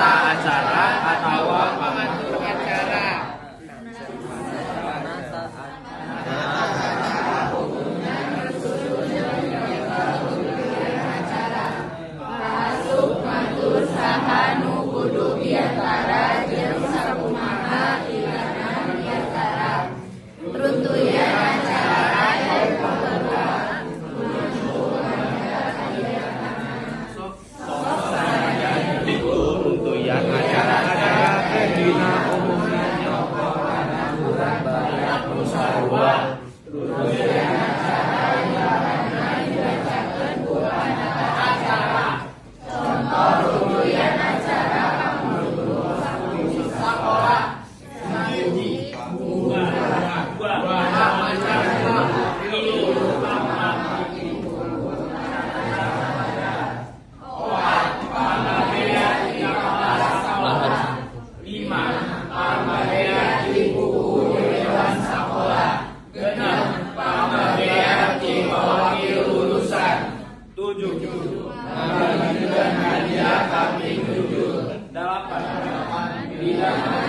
Panata acara atawa pangatur acara. Asup ngatur saha nu kudu biantara jeung sakumaha ilanan biantara. Runtuyan acara Itu runtuyan acara teh dina umumna nyokot kana murag badak nu sarua. 7. Hadiah kaping 7. 8.